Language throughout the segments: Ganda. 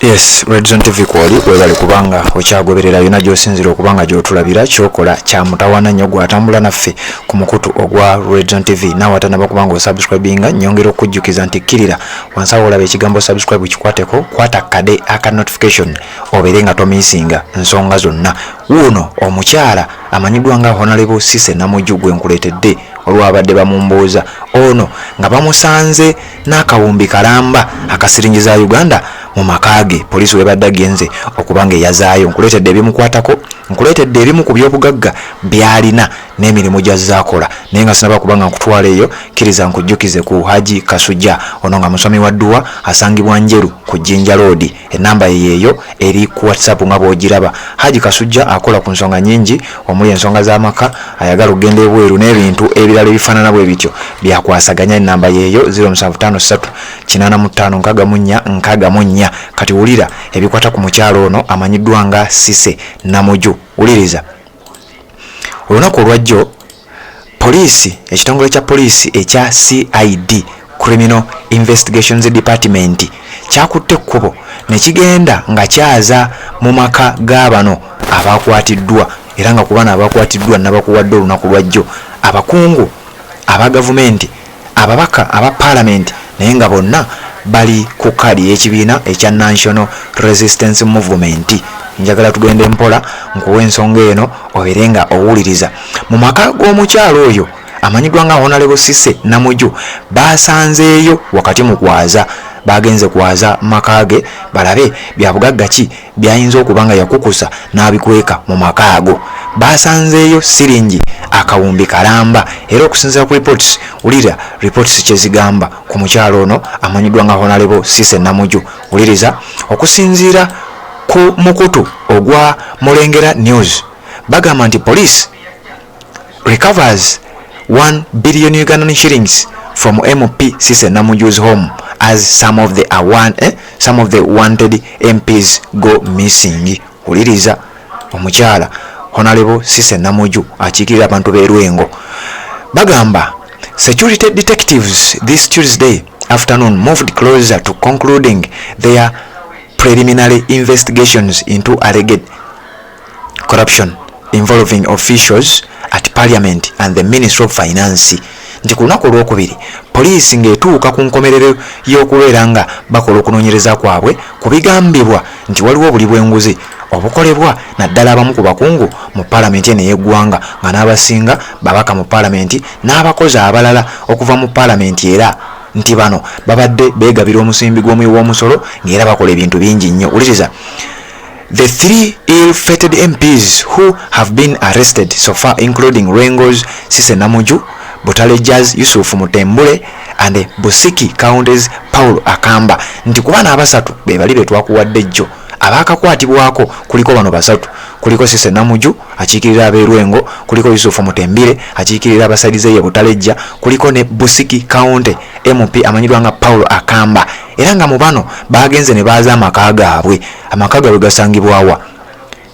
Yes, Redzone TV kwoli, webale kubanga okyagoberera yona gy'osinzira okubanga gy'otulabira. Kyokola kya mutawaana nnyo gw'atambula naffe ku mukutu ogwa Redzone TV. Naawe atanaba kubanga osubscribinga, nyongera okujjukiza nti kkirira wansi awo olaba ekigambo "subscribe", kikwateko, kwata kade aka notification obeere nga tomiisinga nsonga zonna. Wuuno omukyala amanyiddwa nga Honorable Cissy Namujju gwe nkuleetedde olwabadde bamumbuuza ono nga bamusanze n'akawumbi kalamba akasiringi za Uganda mu maka ge, poliisi webadde agenze okuba nga eyazaayo. Nkuleetedde ebimukwatako, nkuleetedde ebimu ku byobugagga byalina n'emirimu gy'azaakola. Naye nga sinaba kuba nga nkutwala eyo, kkiriza nkujjukize ku Haji Kasujja. Ono nga musomi wa dduwa, asangibwa Njeru ku Jjinja Road. Enamba ye yeeyo eri ku WhatsApp nga bw'ogiraba. Haji Kasujja akola ku nsonga nyingi omuli ensonga z'amaka, ayagala okugenda ebweru n'ebintu ebirala ebifaanana bwe bityo byakwasaganya. Enamba yeeyo 0753 85 64 64. Kati wulira ebikwata ku mukyalo ono amanyiddwa nga Cissy Namujju. Wuliriza, olunaku olwajjo poliisi, ekitongole kya poliisi ekya CID, Criminal Investigations Department, kyakutte ekkubo ne kigenda nga kyaza mu maka g'abano abakwatiddwa. Era nga ku bano abakwatiddwa nabakuwadde olunaku lwajjo abakungu aba gavumenti, ababaka aba paalamenti, naye nga bonna bali ku kaadi y'ekibiina ekya National Resistance Movement. Njagala tugende mpola nkuwa ensonga eno obeere nga owuliriza. Mu maka g'omukyalo oyo amanyiddwa nga Honorable Cissy Namujju basanzeeyo wakati mu kwaza, bagenze kwaza maka ge balabe byabugagga ki byayinza okuba nga yakukusa n'abikweka mu maka ago. Basanzeeyo siringi akawumbi kalamba. Era okusinziira ku reports, wulira reports kyezigamba ku mukyalo ono amanyiddwa nga Honorable Cissy Namujju. Wuliriza, okusinziira ku mukutu ogwa Mulengera News, bagamba nti police recovers 1 billion Ugandan shillings from MP Cissy Namujju's home as some of the wanted MPs go missing. Wuliriza, omukyala Honorable Cissy Namujju akiikirira abantu b'e Lwengo. Bagamba security detectives this Tuesday afternoon moved closer to concluding their preliminary investigations into alleged corruption involving officials at Parliament and the Ministry of Finance, nti ku lunaku olwokubiri poliisi ng'etuuka ku nkomerero y'okubeera nga bakola okunoonyereza kwabwe ku bigambibwa nti waliwo obuli bw'enguzi obukolebwa naddala abamu ku bakungu mu paalamenti eno ey'eggwanga, nga n'abasinga babaka mu paalamenti n'abakozi abalala okuva mu paalamenti, era nti bano babadde beegabira omusimbi gw'omuwi w'omusolo ng'era bakola ebintu bingi nnyo. Wuliriza, the three ill-fated MPs who have been arrested so far, including Lwengo's Cissy Namujju, Butaleja's Yusuf Mutembule and Busiki County's Paul Akamba, nti ku bano abasatu be bali be twakuwadde ejjo abaakakwatibwako, kuliko bano basatu: kuliko Cissy Namujju akiikirira ab'e, kuliko Yusufu Mutembire akiikirira abasalize ye Butalejja, kuliko ne Busiki County MP amanyiddwa nga Paul Akamba. Era nga mu bano bagenze ne baaza amaka gaabwe. Amaka gaabwe gasangibwawa?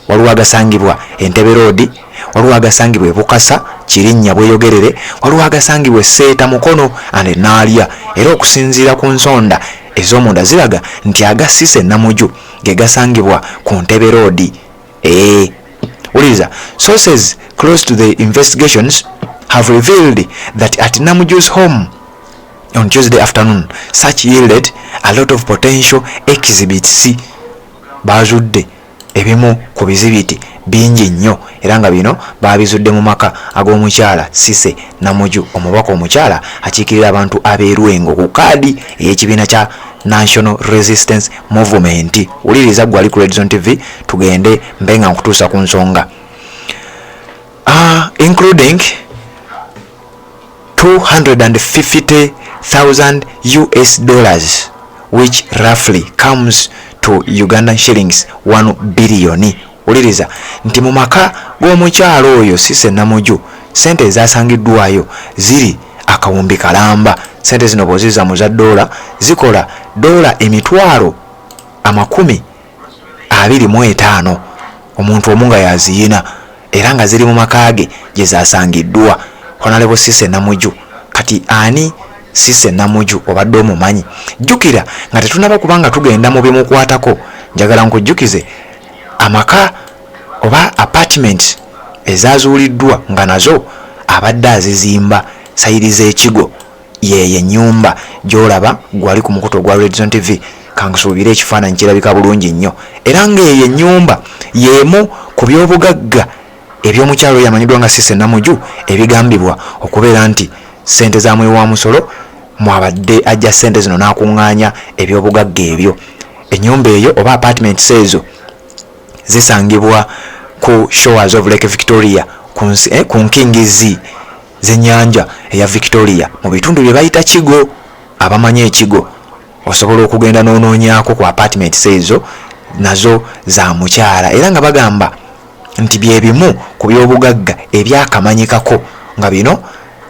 Waliwo agasangibwa Entebbe Road, waliwo agasangibwa Ebukasa Kirinnya Bweyogerere, waliwo agasangibwa Eseeta Mukono and Naalya. Era okusinziira ku nsonda ez'omunda ziraga nti aga Cissy Namujju ge gasangibwa ku Ntebe Road. Ee, wuliriza, sources close to the investigations have revealed that at Namujju's home on Tuesday afternoon, search yielded a lot of potential exhibits. Bazudde ebimu ku bizibiti bingi nnyo, era nga bino babizudde mu maka ag'omukyala Cissy Namujju, omubaka omukyala akiikirira abantu ab'e Lwengo ku kaadi ey'ekibiina kya National Resistance Movement. Wuliriza gwe ali ku Redzone TV, tugende mbe nga nkutuusa ku nsonga, including 250,000 US dollars, which roughly comes to Ugandan shillings 1 billion. Wuliriza nti mu maka g'omukyalo oyo Cissy Namujju sente ezasangiddwayo ziri akawumbi kalamba. Sente zino bw'ozizza mu za ddoola zikola ddoola 25,000,000, omuntu omu nga yaziyina, era nga ziri mu maka ge gye zasangiddwa. Honorable Cissy Namujju, kati ani Cissy Namuju obadde omumanyi? Jjukira nga tetunaba kubanga tugenda mu bimukwatako, njagala nkujjukize amaka oba apartments ezazuuliddwa nga nazo abadde azizimba sayiri z'ekigo. Yeeyo ennyumba gy'olaba gwali ku mukutu ogwa Redzone TV, kansuubire ekifaananyi kirabika bulungi nnyo. Era ng'eyo ennyumba y'emu ku by'obugagga eby'omukyalo oyo amanyiddwa nga Cissy Namuju ebigambibwa okubeera nti ssente za muwi wa musolo mwabadde ajja ssente zino n'akuŋŋaanya eby'obugagga ebyo. Ennyumba eyo oba apartments ezo zisangibwa ku shores of Lake Victoria, ku nkingizi z'ennyanja eya Victoria mu bitundu bye bayita Kigo. Abamanyi Ekigo, osobola okugenda n'onoonyaako ku apartments ezo, nazo za mukyala. Era nga bagamba nti bye bimu ku by'obugagga ebyakamanyikako nga bino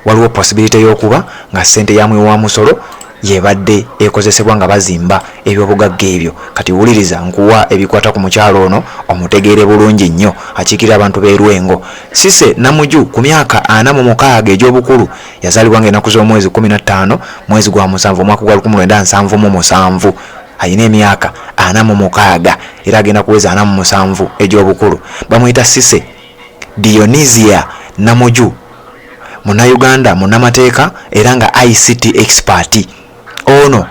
waliwo possibility y'okuba nga ssente ya muwi wa musolo yebadde ekozesebwa nga bazimba ebyobugagga ebyo. Kati wuliriza, nkuwa ebikwata ku mukyalo ono omutegeere bulungi nnyo. Akiikirira abantu b'e Lwengo. Cissy Namuju ku myaka 46 egy'obukulu, yazaalibwa nga ennaku z'omwezi 15 mwezi gwa musanvu omwaka gwa 1977. Alina emyaka 46 era agenda kuweza 47 egy'obukulu. Bamuyita Cissy Dionisia Namuju, Munnayuganda, munnamateeka era nga ICT expert. Ono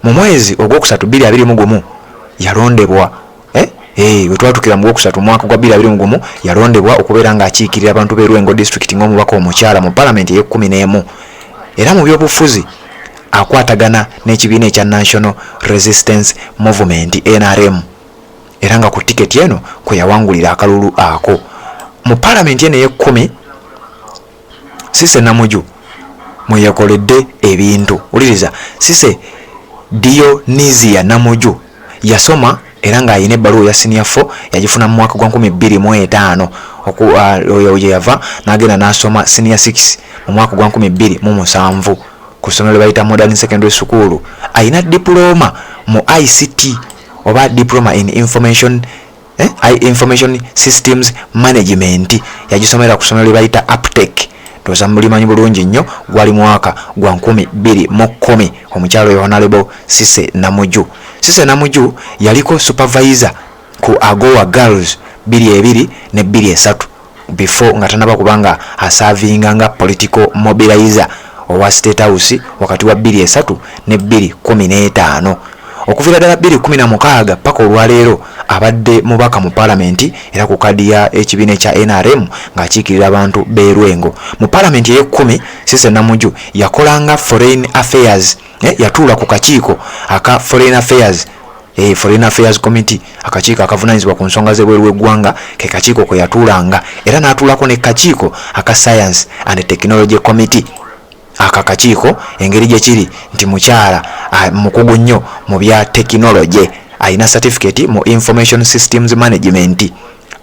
mu mwezi ogwokusatu 2021 yalondebwa, wetwatukira mu gwokusatu omwaka gwa 2021, yalondebwa okubeera ng'akiikirira abantu b'e Lwengo District ng'omubaka omukyala mu palamenti ey'e-11. Era mu byobufuzi akwatagana n'ekibiina ekya National Resistance Movement, NRM, era nga ku tiketi eno kwe yawangulira akalulu ako mu palamenti eno ey'e-10. Cissy Namuju mweyakoledde ebintu. Wuliriza, Cissy Dionisia Namuju yasoma era ng'alina ebbaluwa ya senior 4, yagifuna mu mwaka gwa 2005. Oyo gye yava n'agenda n'asoma senior 6 mu mwaka gwa 2007 ku ssomero lye bayita Modern Secondary School. Alina diploma mu ICT oba diploma in information, information systems management, yagisomera ku ssomero lye bayita Aptech, ndowooza mulimanyi bulungi nnyo. Gwali mwaka gwa 2010. Omukyalo oyo Honorable Cissy Namuju, Cissy Namuju yaliko supervisor ku Agoa Girls 22 ne 23 before nga tanaba kubanga aservinga nga political mobilizer owa State House wakati wa 23 ne 215. Okuviira ddala 216 paka olwaleero abadde mubaka mu palamenti, era ku kadi ya ekibiina ekya NRM ng'akiikirira abantu b'e Lwengo mu palamenti ey'e-10. Cissy Namuju yakolanga foreign affairs, yatuula ku kakiiko aka foreign affairs, Foreign Affairs Committee, akakiiko akavunanyizibwa ku nsonga z'ebweru w'eggwanga, ke kakiiko kwe yatuulanga. Era n'atuulako ne kakiiko aka Science and Technology Committee. Aka kakiiko engeri gye kiri nti mukyala mukugu nnyo mu bya tekinologye, alina certificate mu information systems management.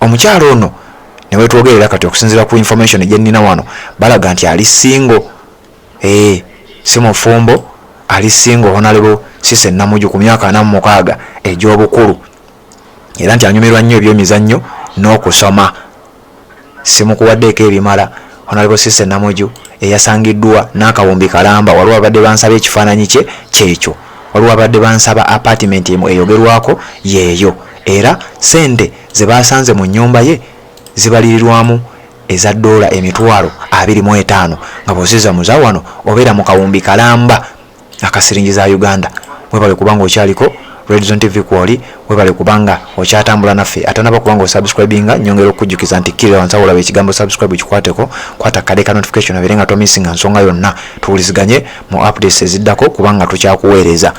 Omukyala ono ne wetwogerera kati, okusinziira ku information gye nnina wano, balaga nti ali single, si mufumbo, ali single. Honorable Cissy Namuju ku myaka 46 egy'obukulu, era nti anyumirwa nnyo ebyemizannyo n'okusoma. Simukuwaddeeko ebimala. Honorable Cissy Namuju eyasangiddwa n'akawumbi kalamba. Waliwo abadde bansaba ekifaananyi kye kyekyo, waliwo abadde bansaba apartment emu eyogerwako, yeeyo. Era sente ze basanze mu nnyumba ye zibalirirwamu eza ddoola 25,000, nga bw'osiza muza wano obeera mu kawumbi kalamba akasiringi za Uganda. Webale kubanga okyaliko Redzone TV kwoli, webale kubanga okyatambula naffe. Atanaba kubanga osubscribinga, nyongera okujjukiza nti kkirira wansi olaba ekigambo subscribe, kikwateko, kwata kade ka notification abeere nga tomissinga nsonga yonna. Tuwuliziganye mu updates eziddako kubanga tukyakuweereza.